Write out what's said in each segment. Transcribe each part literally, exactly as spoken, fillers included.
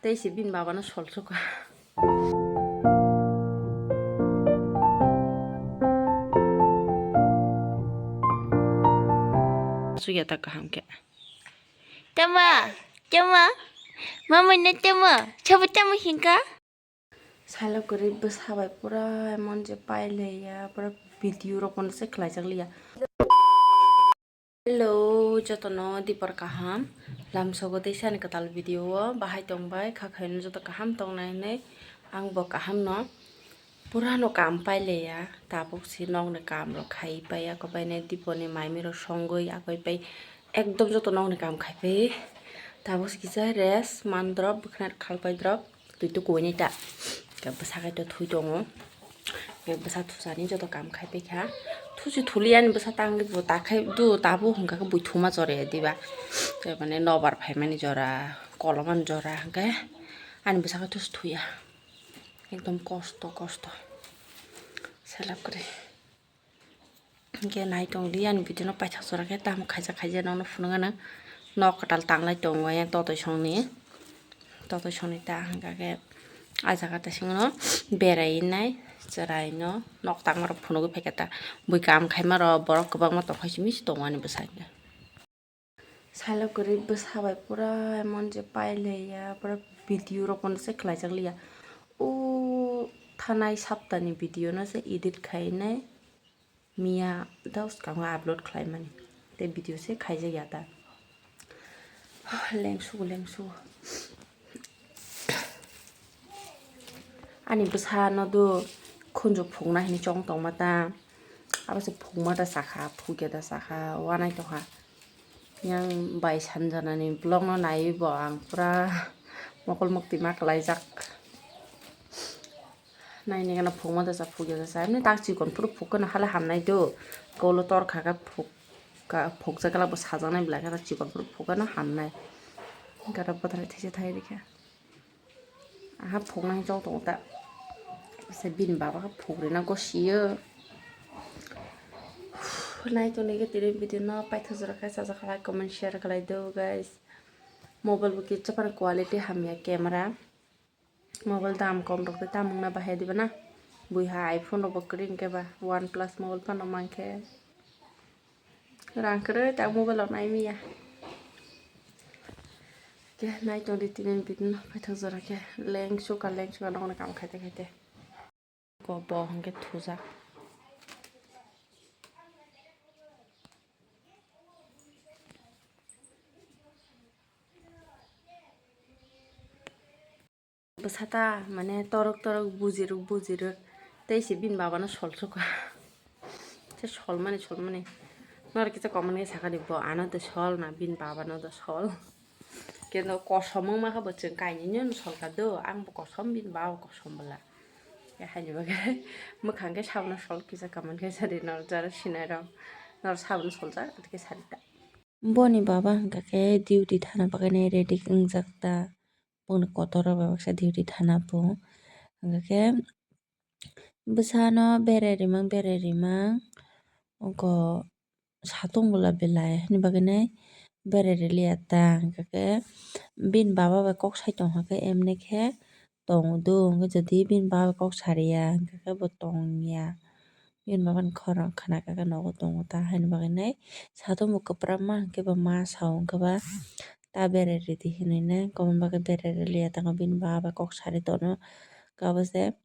Tei se bini babano sol sukha. Sugya ta kaham khe. Tama, tama, mama na tama, sabo tama hinka? Salo kwrwi bwsa bai pura emon je pai laiya, pura video rok bono se khlaijak liya. Hello, jotono dipor kaham. Lamsogo tei sani kwtal video o bahai tongbai, kha khaino joto kaham tongnai hinwi ang bo kaham no. Purano kam pai laiya, tabuk se nokni kam rok khai pai, ako bai ne diponi maimi rok songwi, ako bai ekdom joto nokni kam khai pai. Tabuk se kisa rest man drop, bwkhwnai khalpai drop. Twi tukuini ta. Khe bwsa khe to thui tongo. Khe bwsa thusani joto kam khai paikha. Thusi thuli ani bwsa tangwi bo ta khai do, tabo hwnkha khe bui thuma chore diba. Khe mane nobar phaimani jora, kolomani jora hwnkhe ani bwsa khe thusi thuya. Ekdom kosto, kosto. Selap kwrwi. Hingke nai tong di ani video no paithak jora khe tamo khaijak khaijak nono phunukgana nok kwtal tanglai tongo yang totoi songni totoi songni ta hingka khe ah jaga ta singno berai nai chwrai no nok tangma rok phunugwi phaikha ta bui kam khaima rok borok kwbangma tongkha simi se tongo ani bwsai. Salo kwrwi bwsa bai pura emon je pai laiya, pura video rok bono se khlaijak liya. O thanai saptani video no se edit khainai miya da swkango upload khlaimani. Tei video se khaijak ya ta. Lengsu lengsu. Ani bwsa no do khunju phungna hinwi chong tongma ta. Abo se phungma da sakha, phukya da sakha, wanai tongkha. Yang bai sanjanani vlog no naiwi bo ang pura mokol mokti ma kwlaijak. Naini gana phungma da sa phukya da sa. Emni tak chikon phuru phuk khe no hala hamnai do. Kolo tor kha khe phuk ka phukjak khe bo sajaknai belai khe tak chikon phuru phuk khe no hamnai. Gara bothrai thaisa thai rikha. Aha phuknai chong tongo ta. Se bini baba khe phuk rina gosiyo. Nai tongni khe tini video no paithak jora khe sajak khalai comment share khalai do guys. Mobile bo kisa phano quality hamya camera. Mobile dam kom rok tei tamung na bahai diba na. Buiha iPhone rok bo kwrwi hwnkhe ba OnePlus mobile phano mankhe. Rang kwrwi ta mobile rok nai miya. Khe nai tong di tini bini paithak jora khe lengsu ka lengsu ka nokni kam khaite khaite. Ko bo hwnkhe thujak. Bwsa ta mane torok torok bujirok bujirok tei se bini babano sol sukha. Se solmani solmani norok kisa comment khe sakani bo ano de sol na bini babano de sol. Kendo kosom wngma khe bo chwng kainwino solka do, ang bo kosom bini baba bo kosom bwla. Haini bagwi mwkhang khe sabono sol kisa comment khe sadi norok jara sinai rok norok sabono soljak khe sadi ta. Boni baba hwnkha khe duty thana bagwi nai ready wngjak ta. Bongni kotor o bai baksa duty thana po. Hwnkha khe bwsano berai rimang berai rimang oko satung bwla belai hwnwi bagwi nai berai rwliya ta. Hwnkha khe bini baba bai kok sai tongkha khe emni khe tongo do hwnkhe, jodi bini baba bai kok sariya hwnkha khe bo tongya. Bini baba ni khorang khna khe nogo tongo ta haini bagwi nai satung bo kwpra ma hwnkhe ba ma sao hwnkhe ba ta berai ridi hinwi nai, komon bagwi berai rwliya tongo bini baba bai kok sari tono. Khe abo se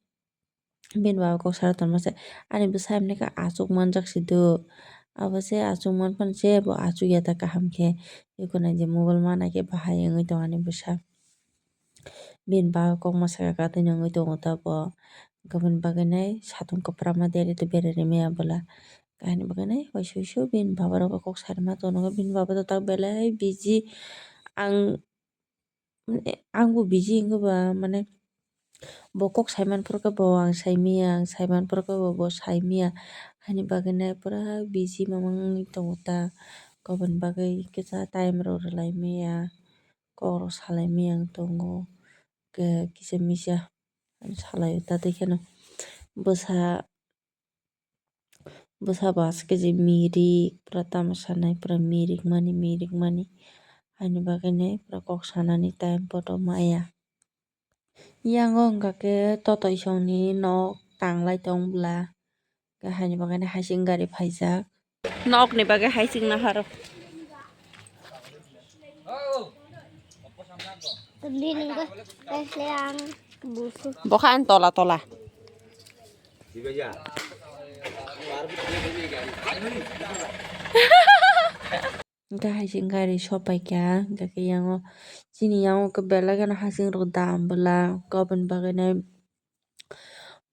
bini baba kok sari tonma se ani bwsa emni khe achuk manjak se do. Abo se achuk manphano se bo achuk ya ta kaham khe. Eko nai je mobile ma nai khe bahai wngwi tongo ani bwsa. Bini baba kok ma saka kha tei nungwi tongo ta bo. Hwnkhe bini bagwi nai satung kwpra ma daily to berai rimaya bwla. Haini bagwi nai waisa waisa bini baba rok kok sarima tongo. Bini baba to tak belai busy. Ang, ang bo busy wngkhe ba mane bo kok saiman phuru khe bo ang saimaya, ang saiman phuru khe bo, bo saimaya. Haini bagwi nai pura busy mamang wngwi tongo ta. Koboni bagwi kisa time rok rwlaimaya. Kok rok salai maya wng tongo, kisa misa salai o ta tei kheno bwsa, bwsa bo aswk khe je mirik pura tamo sanai pura mirik mani mirik mani, haini bagwi nai pura kok sanani time poto maya. Yango wngkha khe totoi songni nok tanglai tong bwla. Khe haini bagwi no hasing gari phaijak. Nokni bagwi hasing naharo. Bini bagwi ang busu. Bokha ang tola tola. Hwnkhe hasing gari sopaikha, hwnkhe khe yango chini yango khe belai kheno hasing rok dam bwla, khe aboni bagwi no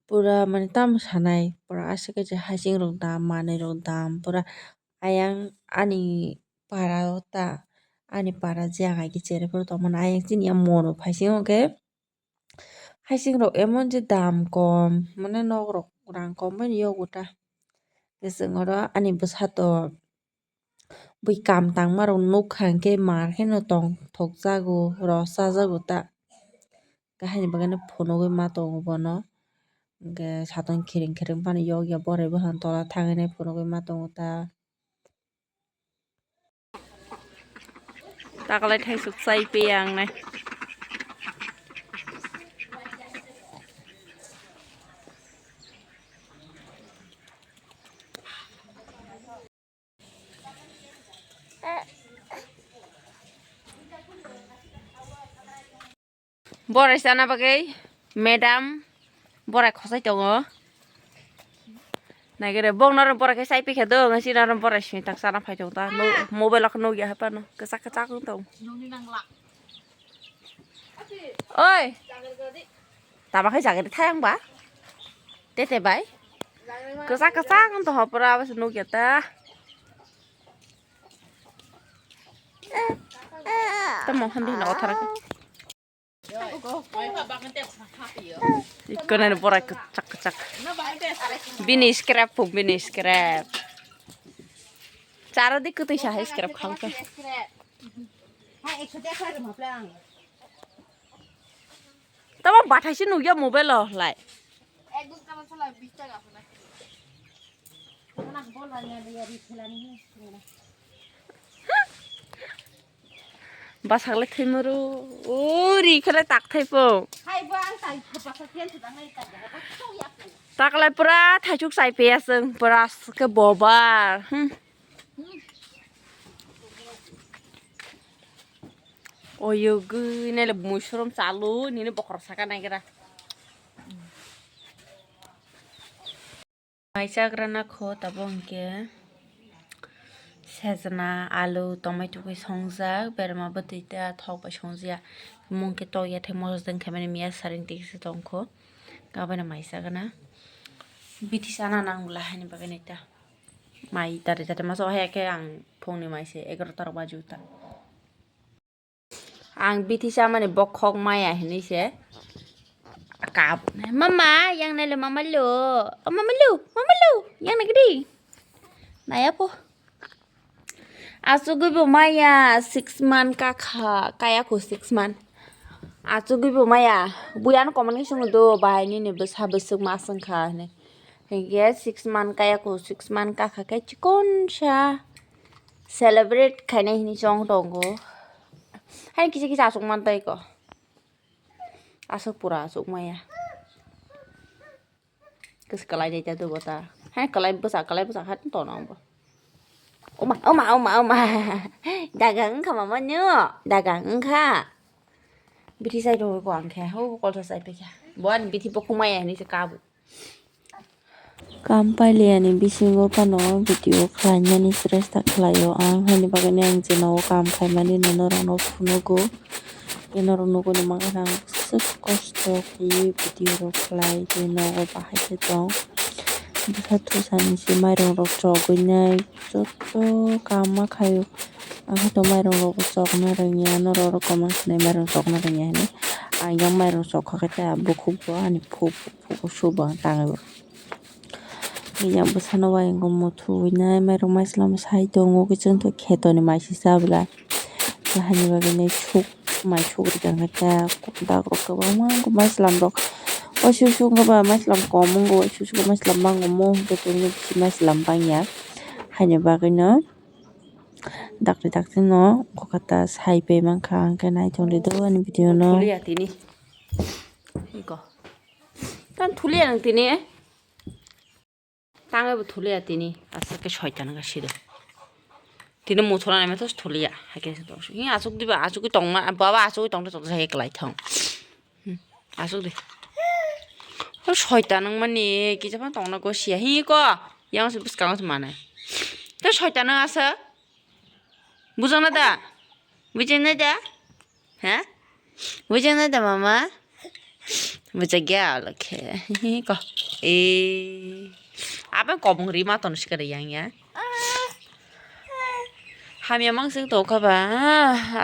pura mane tamo sanai, pura aswk khe je hasing rok dam, manwi rok dam, pura ayang ani para o ta, ani para je ang hai khe cherwi phuru tongmani, ayang chini ya moro phaising hwnkhe. Hasing rok emon je dam kom, mane nok rok rang kom bai yogo ta. Khe chwng oro ani bwsa to bui kam tangma rok nukha hwnkhe mar kheno tong thokjago, rw chajago ta. Khe haini bagwi no phunugwi ma tongo bono. Hwnkhe satung khiring khiring phano yokya, bohroi buphang tola thangwi nai phunugwi ma tongo ta. Takalai thaisuk chai pe ang nai. Borai chana bagwi madam borai khosai tongo. Naigere bong norok borai khe chai pikha do, ngai si norok borai sini tak chana phai tongo ta. Mobile o khe nukya hai phano kwchak kwchak wng tong. Oi. Tama khai jagari thayang ba? Tete bai. Kwchak kwchak wng tong pura abase nukya ta. Tamo handi na othara. Ikko nani borai kwchak kwchak. Bini scrap phuk, bini scrap. Charo di kwtwi sa hai scrap khang khe. Tamo bathai se nukya mobile o lai. Bwsakle thwimaro, o ri khe le tak thai po. Taklai pura thaisuk chai paiya chwng, pura khe bobar. Hmm. Oyugwi nele musurum chalu nini bokhorok saka naigra. Mai chagrana kho tabuk hwnkhe sejna, alu, tomato bai songjak, berma bwtwi ta thok bai songjakya. Mung khe tokya thai mosodeng khaimani miya saring tikse tongkho. Abono mai chagrana bithi chana nang bwla haini bagwi naita. Mai tari tari masa o haya khe ang phungni mai se egarota rok baji ta. Ang bithi chamani bokhok maya hinwi se kap. Mama, yang nailo mama lo. O mama lo, mama lo, yang nagdi. Naya po. Asugwi bo maya six month kakha, kaya ko six month. Asugwi bo maya, buyan comment khe swngo do, bahai nini bwsa bwswk ma swngkha hinwi. Hinkhe six month kaya ko, six month kakha khe chikon sa celebrate khainai hinwi chong tongo. Hai kisa kisa aswk man tai ko. Aswk pura aswk maya. Kwswk kwlai nai ta dugo ta. Hai kwlai bwsa kwlai bwsa kha tono ang bo. Oma, oma, oma, oma. Dagang wngkha mama nw. Dagang wngkha. Bithi sai rw ko ang khe. Ho kolsa sai pekha. Bo ani bithi bo khumaya hinwi se kabu. Kam pailiyani bisingo phano video khlainani chesta khlaio ang, haini bagwino ang je nogo kam khaimani norokno phunugo. Norok nugwi mangkha ang swk kosto khe video rok khlai tei nogo bahai khe tong. Bwsa thusani se mairung rok chogwi nai joto kam ma khaio. Ang khe to mairung rok bo chokna rwngya, norok oro comment khnai mairung chokna rwngya hinwi. Ang yang mairung chokha khe ta bukhuk bo ani phu phu phu bo subo ang tangwi bo. Yang bwsano bai wngkha muthuwi nai mairung maichwlamo sai tongo, kiching to khetoni maisi chabwla. Haini bagwi nai suk mai suk rwkha khe ta dak rok kwbangma wngkha maichwlam rok. Waisa waisa wngkha ba maichwlam kom wngo, waisa waisa maichwlam bangma wngkha khe tini bisi maichwlam bangya. Haini bagwino dakti dakti no kokata sai paimankha, hwnkhe naitongdi do ani video no. Kuliya tini. Thulia nang tini. Tangwi bo thulia tini. Aswk khe soitan wngkha side. Tini muthura naima tho thulia. Hai khe se tong. Hi achuk diba, achukwi tongma, baba achukwi tongtho tongtho hai khe kwlai thong. Hmm, achuk di. O soitan wngmani kisa phano tongna go sia. Hi ko? Yang se bwskango se manai. Tei soitan wng aswk. Bujakna da? Bujakna da? Ha? Bujakna da, mama? Bujakya alo khe. Ko. E. Apa kobong ri ma ton sikare yang ya. Hamya mang sing to kha ba.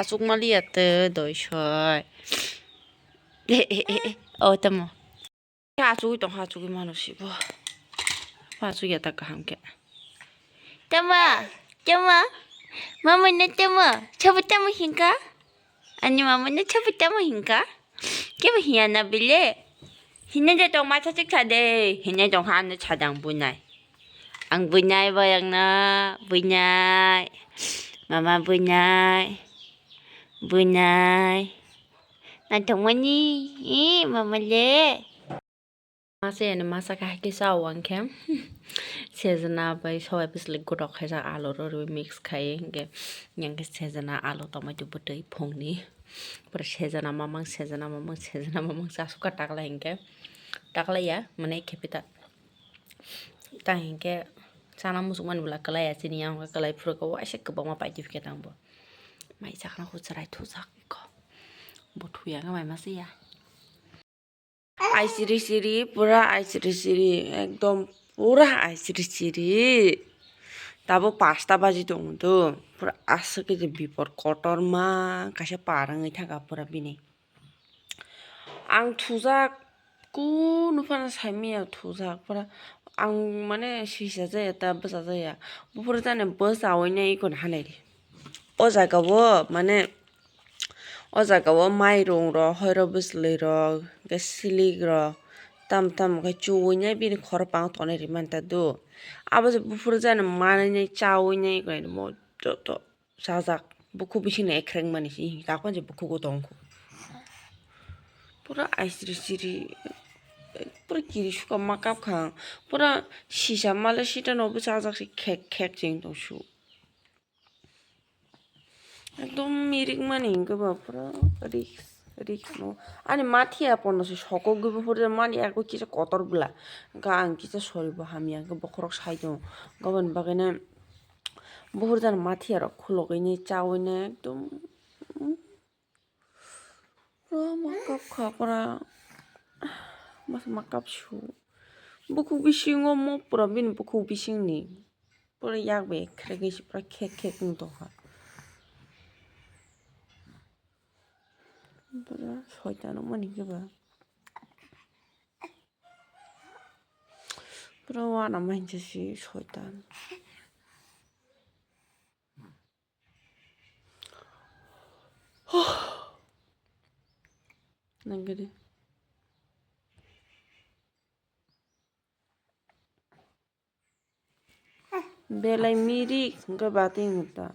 Achuk mali ya te doi soi. E, e, e, e. O tamo. Khe achugwi tongkha, achugwi mano sibo. Achugya ta kaham khe. Tama, tama, mama no tama, sabo tama hinka? Ani mama no sabo tama hinka? Kebo hiya na bile? Hinai de tong ma chachik sa de, hinai tong ha ano chadang bunai. Ang bunai boyang na, bunai. Mama bunai. Bunai. Naithokmani, i, mama le. Masa yani masa kahai khe chao ang khe. Sejna bai sobai bwswlwi gotok khaijak alu rw rw mix khai hinkhe. Yang khe sejna alu tomato bwtwi phungni. Pura sejna mamang, sejna mamang, sejna mamang chasukha takla hinkhe. Takla ya, mane khepe ta. Ta hinkhe chana muchungmani bwla kwlai ya chini yang khe kwlai phuru khe waisa kwbangma paitwi khe tangbo. Mai chakna khe chwrai thujak kho. Bo thuya khe mai masa ya. Ai chiri chiri, pura ai chiri chiri, ekdom pura ai chiri chiri. Tabo pasta baji tongo do, pura aswk khe je bipor kotorma kaisa par wngwi thangkha pura bini. Ang thujak, kunu phano saimanya thujak, pura ang mane sisa jaya ta bwsa jaya. Buphuru jani bwsa oinai ikon hanai di. O jaga o mane O jaga o mairung rok, hoiro bwswlwi rok, hwnkhe silik rok, tam tam khe chuwi nai bini khorokpang tongnai rimani ta do. Abo se buphuru jani manwi nai chawi nai khe mo joto chajak bukhuk bisingni ekreng mani se kakma je bukhugo tongkho. Pura ai chiri chiri, pura kiri sukha ma kapkha ang, pura sisa male sitano bo chajak se khek khek cheng tong su. Ekdom mirik mani hinkhe ba pura risk, risk no. Ani mathiya pono se sokogwi bo pura mani eko kisa kotor bwla. Hinkhe ang kisa sori bo hamya hinkhe bokhorok sai tongo. Aboni bagwi no buphuru jani mathiya rok khulogwi nai chawi nai ekdom. Pura makap kha pura. Masa makap su. Bukhuk bisingo mo pura bini bukhuk bisingni. Pura yak bai khrek khe pura khek khek wng tongkha. Pura soitan wngmani khe ba. Pura wana mansa si soitan. Nangkhe de. Belai mirik hwnkhe batwi hwnkhe ta.